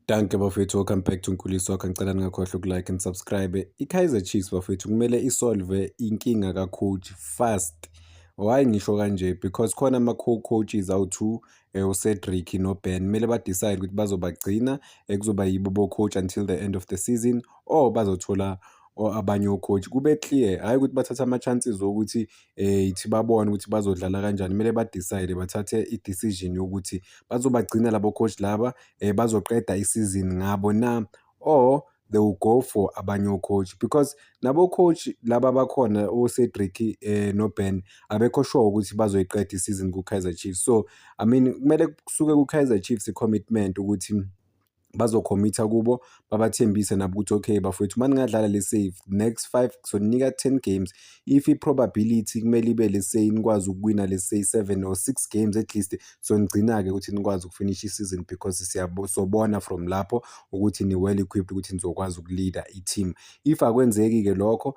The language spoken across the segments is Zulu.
Dankie bafowethu, welcome back to Nkuli Soccer. Ngicela ningakhohlwa uku-like and subscribe. I-Kaizer Chiefs bafowethu kumele i-solve inkinga ka-coach fast. Why ngisho kanje? Because khona ama-co-coaches awu-two, uCedric noBen, kumele ba-decide ukuthi bazobagcina, kuzoba yibo bo-coach until the end of the season or bazothola abanye o-coach. Kube clear, hhayi ukuthi bathathe ama-chances wokuthi ithi babone ukuthi bazodlala kanjani. Kumele ba-decide, bathathe i-decision yokuthi bazobagcina labo coach laba, bazoqeda isizini ngabo na or they will go for abanye o-coach, because nabo coach laba abakhona, o-Cedric no-Ben, abekho sure ukuthi bazoyiqeda isizini ku-Kaizer Chiefs. So I mean, kumele kusuke ku-Kaizer Chiefs i-commitment ukuthi bazo-commit-a kubo, babathembise nabo ukuthi okay bafowethu, uma ningadlala le safe next five, soninika 10 games, if i-probability kumele ibe, let's say, nikwazi ukuwina, let's say, seven or six games at least, sonigcina-ke ukuthi nikwazi uku-finish i-season, because sobona from lapho ukuthi ni-well equipped ukuthi nizokwazi uku-lead-a i-team. If akwenzeki-ke lokho,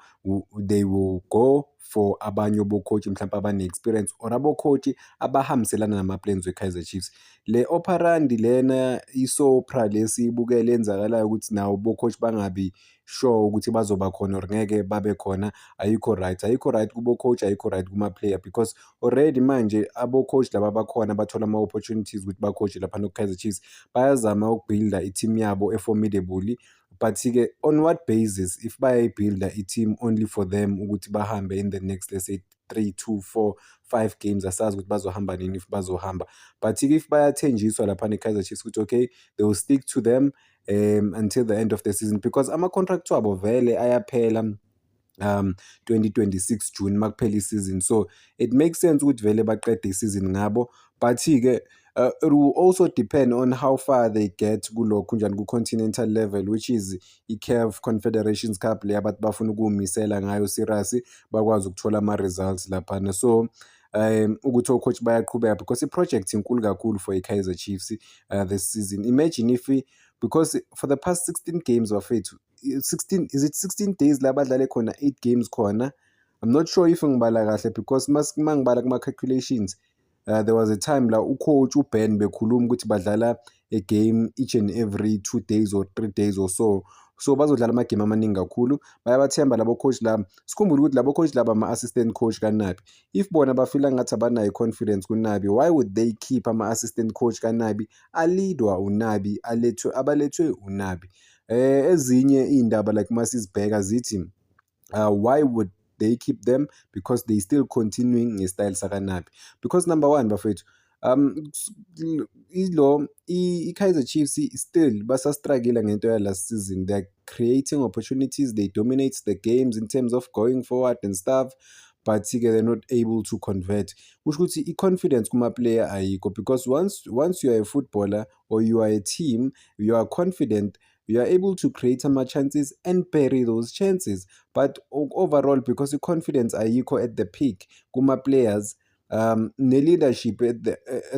they will go for abanye abo-coach, mhlawumpe abane-experience or abo-coach abahambiselana nama-plans we-Kaizer Chiefs. Le operandi lena, i-sopra lesiyibukele eyenzakalayo ukuthi nawo bo-coach bangabi sure ukuthi bazoba khona or ngeke babe khona, ayikho right. Ayikho right kubo-coach, ayikho right kuma-player, because already manje abo-coach laba abakhona bathola ama-opportunities ukuthi ba-coach-e laphana ku-Kaizer Chiefs, bayazama uku-build-a i-team yabo e-formidable, but-ke on what basis if bayayi-build-a i-team only for them ukuthi bahambe in the next, let's say, three, two, four, five games? Asazi ukuthi bazohamba nini, if bazohamba, but-ke if bayathenjiswa laphana e-Kaizer Chiefs ukuthi okay, they will stick to them until the end of the season, because ama-contract wabo vele ayaphela 2026 June makuphela isizini, so it makes sense ukuthi vele baqede isizini ngabo. But-ke it will also depend on how far they get kulokhu njani ku-continental level, which is i-CAF Confederations Cup le abathi bafuna ukuwumisela ngayo serious, bakwazi ukuthola ama-results laphana. So ukuthi o-coach bayaqhubeka, because i-project inkulu kakhulu for i-Kaizer Chiefs this season. Imagine if, because for the past 16 games bafethu, 16, is it 16 days la badlale khona 8 games khona? I'm not sure if ngibala kahle, because mangibala kuma-calculations, there was a time la u-coach uBen bekhuluma ukuthi badlala a game each and every 2 days or 3 days or so. So bazodlala amagame amaningi kakhulu. Bayabathemba labo coach laba. Sikhumbule ukuthi labo coach laba ama-assistant coach kaNabi. If bona ba-feel-a ngathi abanayo i-confidence kuNabi, why would they keep ama-assistant coach kaNabi, a-lead-wa uNabi, alethwe, abalethwe uNabi? Ezinye iy'ndaba like masizibheka zithi, why would they keep them? Because they still continuing nge-style sakaNabi. Because number one bafethu, ilo i-Kaizer Chiefs still basa-struggle ngento ya last season. They're creating opportunities, they dominate the games in terms of going forward and stuff, but-ke they're not able to convert. Kusho ukuthi i-confidence kuma-player ayikho, because once you are a footballer or you are a team, you are confident, you are able to create ama-chances and bury those chances. But overall, because i-confidence ayikho at the peak kuma-players, ne-leadership at the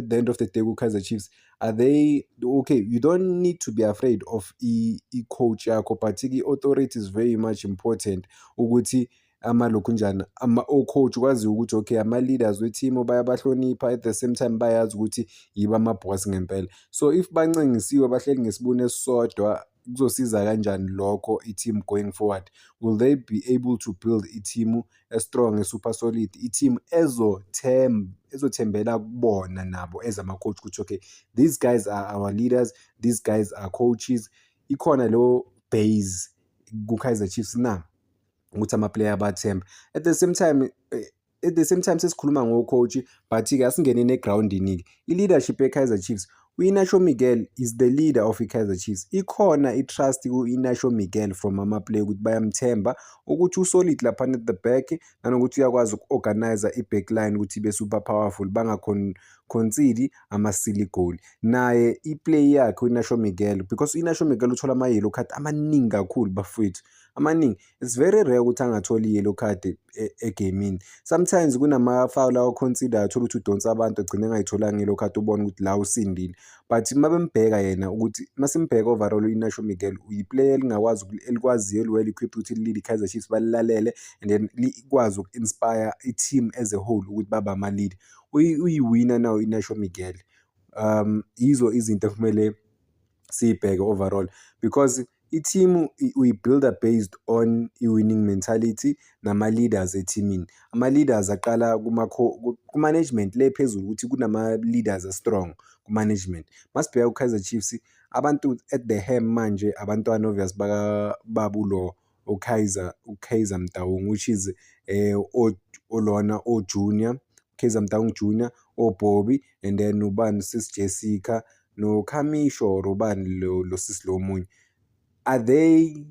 end of the day ku-Kaizer Chiefs, are they okay? You don't need to be afraid of i-coach yakho, but i-authority is very much important ukuthi amalokhunjana o-coach kwaziwa ukuthi okay, ama-leaders we-team bayabahlonipha, at the same time bayazi ukuthi yibo ama-boss ngempela. So if bancengisiwe, bahleli ngesibuni esisodwa, kuzosiza kanjani lokho i-team going forward? Will they be able to build i-team e-strong, e-super solid, i-team ezothembela kubona nabo as ama-coach ukuthi okay, these guys are our leaders, these guys are coaches? Ikhona leyo base ku-Kaizer Chiefs na ukuthi ama-player abathembe? At the same time sesikhuluma ngo-coach, but-ke asingeneni egrawundini-ke, i-leadership ye-Kaizer Chiefs, u-Inacio Miguel is the leader of i-Kaizer Chiefs. Ikhona i-trust ku-Inacio Miguel from ama-player ukuthi bayamthemba ukuthi u-solid laphana at the back, nanokuthi uyakwazi uku-organize i-backline ukuthi ibe super powerful, banga-concede ama-silly goal. Naye i-play yakhe u-Inacio Miguel, because u-Inacio Miguel uthola ama-yellow card amaningi kakhulu bafowethu, amaningi. It's very rare ukuthi angatholi i-yellow card egemini. Sometimes kunama-foul awa-concede-ayo, uthole ukuthi udonsa abantu, agcine engayitholanga i-yellow card, ubone ukuthi la usindile. But uma bembheka yena, ukuthi masimbheka overall, u-Inacio Miguel uyi-player elingakwazi, elikwaziyo, eli-well equipped ukuthi li-lead i-Kaizer Chiefs, balilalele and then likwazi uku-inspire i-team as a whole ukuthi babe ama-leader. Uyi-winner now u-Inacio Miguel. Yizo izinto ekumele Siyibheke overall, because i-team uyi-build-a based on i-winning mentality nama-leaders ethimini. Ama-leaders aqala ku-management le phezulu, ukuthi kunama-leaders a-strong ku-management. Masibheka ku-Kaizer Chiefs, abantu at the helm manje abantwana obvious bakababa ulo uKaizer, uKaizer Motaung, which is olona o-Junior, Kaizer Motaung Junior, oBobby, and then ubani, Sis Jessica noKhamisho or ubani lo sisi lo omunye. Are they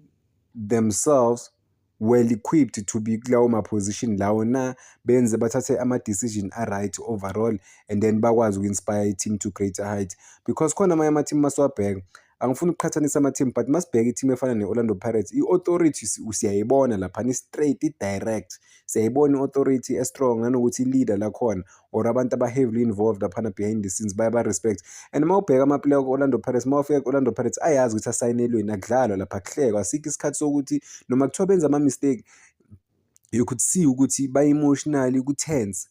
themselves well equipped to be kulawo ma-position lawo na, benze bathathe ama-decision a-right overall and then bakwazi uku-inspire i-team to greater height? Because khona amanye ama-team masiwabheka, angifuni ukuqhathanisa ama-team, but masibheka i-team efana ne-Orlando Pirates, i-authority siyayibona laphana, i-straight, i-direct, siyayibona i-authority e-strong, nanokuthi i-leader lakhona or abantu aba-heavily involved laphana behind the scenes bayaba-respect. And uma ubheka ama-player ku-Orlando Pirates, uma ufika ku-Orlando Pirates ayazi ukuthi asayinelweni, akudlalwa lapha, akuhlekwa, asikho isikhathi sokuthi noma kuthiwa benza ama-mistake, you could see ukuthi ba-emotionally ku-tense.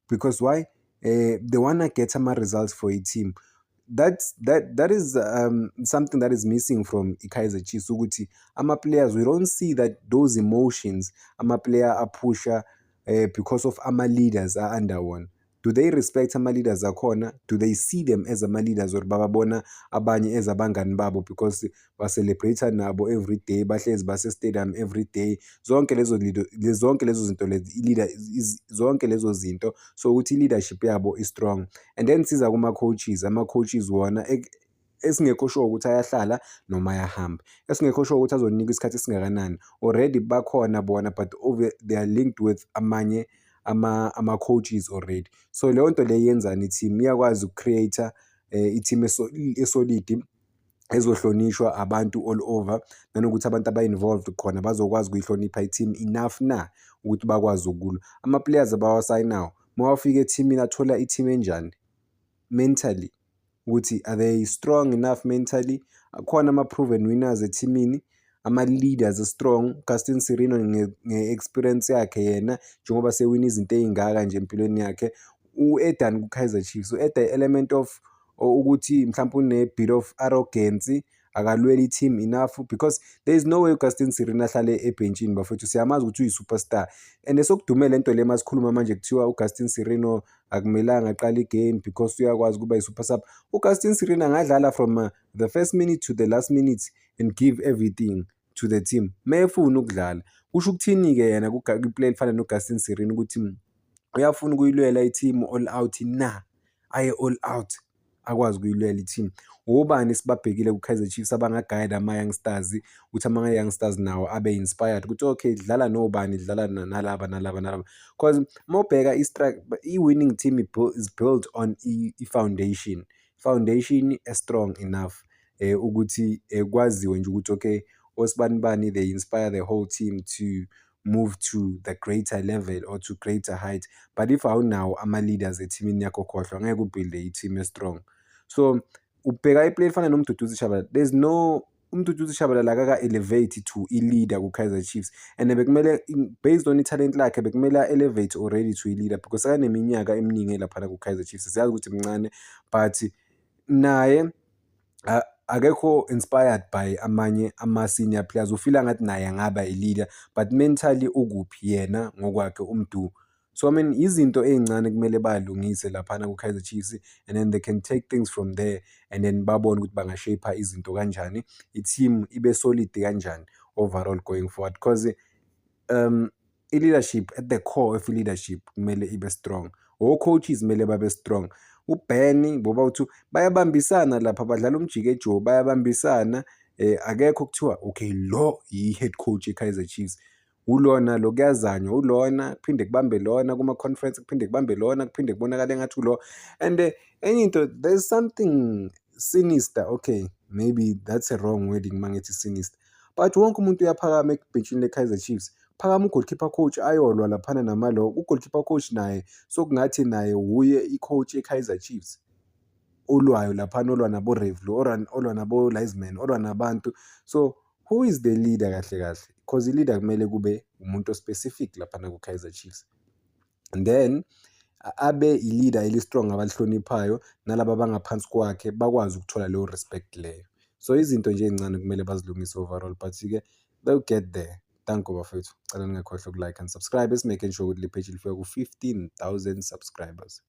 Because why? They wanna get ama-results for i-team. That is something that is missing from i-Kaizer Chiefs, ukuthi ama-players, we don't see that those emotions, ama-player aphusha because of ama-leaders a-under wona. Do they respect ama-leaders akhona? Do they see them as ama-leaders or bababona abanye as abangani babo because ba-celebrate nabo every day, bahlezi base-stadium every day, zonke lezo zinto lezi, i-leader, zonke lezo zinto? So ukuthi i-leadership yabo i-strong. And then siza kuma-coaches, ama-coaches wona esingekho sure ukuthi ayahlala noma ayahamba, esingekho sure ukuthi azonikwa isikhathi esingakanani. Already bakhona bona, but they are linked with amanye ama-coaches already. So leyo nto leyo yenzani i-team iyakwazi uku-create-a i-team e-solid ezohlonishwa abantu all over, nanokuthi abantu aba-involved khona bazokwazi ukuyihlonipha i-team enough na ukuthi bakwazi ukulwa. Ama-players abawasayinayo, mawafika ethimini athola i-team enjani mentally, ukuthi are they strong enough mentally? Akhona ama-proven winners ethimini, ama-leaders a-strong. Gaston Sirino nge-experience yakhe yena, njengoba sewina izinto ey'ngaka nje empilweni yakhe, u-add-ani ku-Kaizer Chiefs? U-add-a i-element of ukuthi mhlawumpe une-bit of arrogance, akalweli i-team enough, because there is no way uGaston Sirino ahlale ebhentshini, bafowethu. Siyamazi ukuthi uyi-superstar and sekudume le nto le masikhuluma manje, kuthiwa uGaston Sirino akumelanga aqale i-game because uyakwazi ukuba i-super sub. UGaston Sirino angadlala from the first minute to the last minute and give everything to the team mefuna ukudlala. Kusho ukuthini-ke yena kwi-player elifana noGaston Sirino, ukuthi uyafuna ukuyilwela i-team all out na, aye all out, akwazi ukuyilwela i-team? Obani esibabhekile ku-Kaizer Chiefs abangagayida ama-youngsters, ukuthi ama-youngsters nawo abe inspired ukuthi okay, dlala nobani, dlala nalaba, nalaba, nalaba? Cause uma ubheka i-winning team is built on i-foundation, foundation e-strong enough ukuthi kwaziwe nje ukuthi okay, osibanibani, they inspire the whole team to move to the greater level or to greater height. But if awunawo ama-leaders ethimini yakho, khohlwa, ngeke u-build-e i-team e-strong. So ubheka i-player efana noMduduzi Shabalala, there's no uMduduzi Shabalala akaka-elevate to i-leader ku-Kaizer Chiefs, and bekumele, based on i-talent lakhe, bekumele a-elevate already to i-leader because sekaneminyaka eminingi laphana ku-Kaizer Chiefs. Siyazi ukuthi mncane, but naye akekho inspired by amanye ama-senior players, u-feel-a ngathi naye angaba i-leader, but mentally ukuphi yena ngokwakhe uMdu? So I mean, izinto ey'ncane kumele bay'lungise laphana ku-Kaizer Chiefs, and then they can take things from there and then babone ukuthi banga-shape-a izinto kanjani, i-team ibe solid kanjani overall going forward, because i-leadership, at the core of i-leadership, kumele ibe strong. O-coaches kumele babe strong. UBen bobawu-two bayabambisana lapha, badlala umjikejo, bayabambisana. Akekho kuthiwa okay, lo i-head coach ye-Kaizer Chiefs, ulona lo, kuyazanywa ulona, kuphinde kubambe lona kuma-conference, kuphinde kubambe lona, kuphinde kubonakale engathi ulo. And enye into, there's something sinister, okay, maybe that's a wrong wording mangithi sinister, but wonke umuntu uyaphakama ebhentshini le-Kaizer Chiefs, phakama u-goalkeeper coach ayolwa laphana namalo, u-goalkeeper coach naye sokungathi naye wuye i-coach ye-Kaizer Chiefs olwayo laphana, olwa nabo-referee, olwa nabo-linesman, olwa nabantu. So who is the leader kahle kahle? Because i-leader kumele kube umuntu o-specific laphana ku-Kaizer Chiefs and then abe i-leader eli-strong abalihloniphayo, nalaba abangaphansi kwakhe bakwazi ukuthola leyo respect leyo. So izinto nje ey'ncane kumele bazilungise overall, but-ke they'll get there. Danko bafethu, cela ningakhohlwa uku-like and subscribe, esi-making sure ukuthi le page lifika ku-15,000 subscribers.